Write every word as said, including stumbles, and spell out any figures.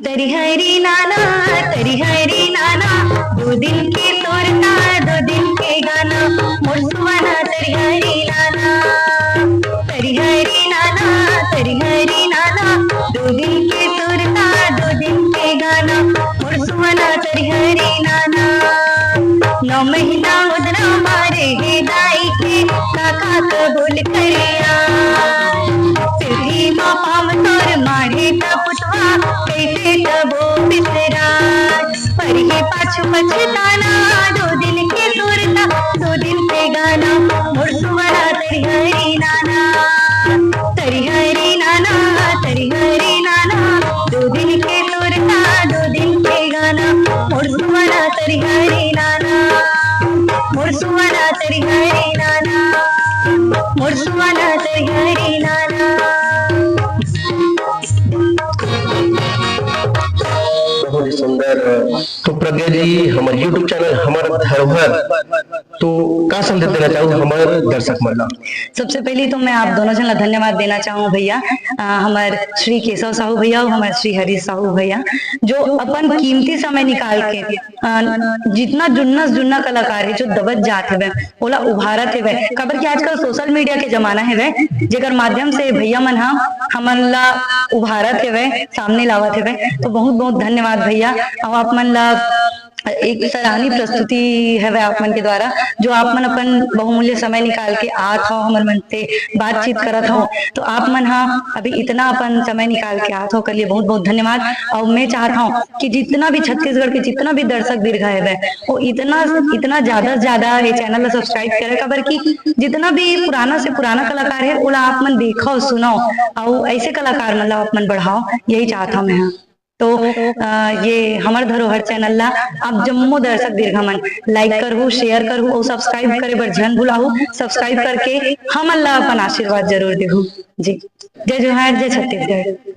तरिहरी नाना, तरिहरी नाना, दो दिन के सुरता, दो दिन के गाना, मोर सुवना तरिहरी नाना। तरिहरी नाना, तरिहरी नाना, दो दिन के सुरता, दो दिन के गाना, मोर सुवना तरिहरी नाना। नौ महीना उदरा मारे हे दाई के, काका कबूल करिया। सिरही मा पाँव तोर माढ़े त पुतवा, कइसे कबो बिसराय। परही पाछू पछताना, दो दिन के सुरता, दो दिन के गाना, मोर सुवना तरिहरी नाना। तरिहरी नाना, तरिहरी नाना, दो दिन के सुरता, दो दिन के गाना, मोर सुवना तरिहरी नाना, मोर सुवना तरिहरी नाना, मोर सुवना तरिहरी नाना। बहुत ही सुंदर। तो प्रज्ञा जी, हमर YouTube चैनल हमर धरोहर, तो का संदेश देना चाहू हमर दर्शक मन ला? सबसे पहले तो मैं आप दोनों झन ला धन्यवाद देना चाहूँ भैया, अ, हमर श्री केशव साहू भैया और हमर श्री हरीश साहू भैया, जो अपन कीमती समय निकाल के, अ, जितना जुन्ना से जुन्ना कलाकार है जो दबत जात हवे, ओला उभारत हवे, काबर कि आजकल सोशल मीडिया के जमाना हवे, जेकर माध्यम से भैया मन ह हमन ला उभारत हवे, सामने लावत हवे। तो बहुत बहुत धन्यवाद भैया, और आप मन ला एक सराहनीय प्रस्तुति हवे आप मन के द्वारा, जो आप मन अपन बहुमूल्य समय निकाल के आत हो, हमर मन से बातचीत करत हो, तो आप मन हा अभी इतना अपन समय निकाल के आत हो, ओकर लिए बहुत बहुत धन्यवाद। और मैं चाहत हूँ कि जितना भी छत्तीसगढ़ के जितना भी दर्शक दीर्घा हवे, वो इतना, इतना ज्यादा से ज्यादा ये चैनल ला सब्सक्राइब करे, काबर कि जितना भी पुराना से पुराना कलाकार है, ओला आप मन देखो, सुनो, और ऐसे कलाकार मन ला आप मन बढ़ाओ, यही चाहत हूँ मैं हा। तो, अ, ये हमर धरोहर चैनल ला आप जम्मो दर्शक दीर्घा मन लाइक करहु, शेयर करहु और सब्सक्राइब करे बर झन भुलाहु। सब्सक्राइब करके हमन ला अपन आशीर्वाद जरूर देहु जी। जय जोहार, जय छत्तीसगढ़।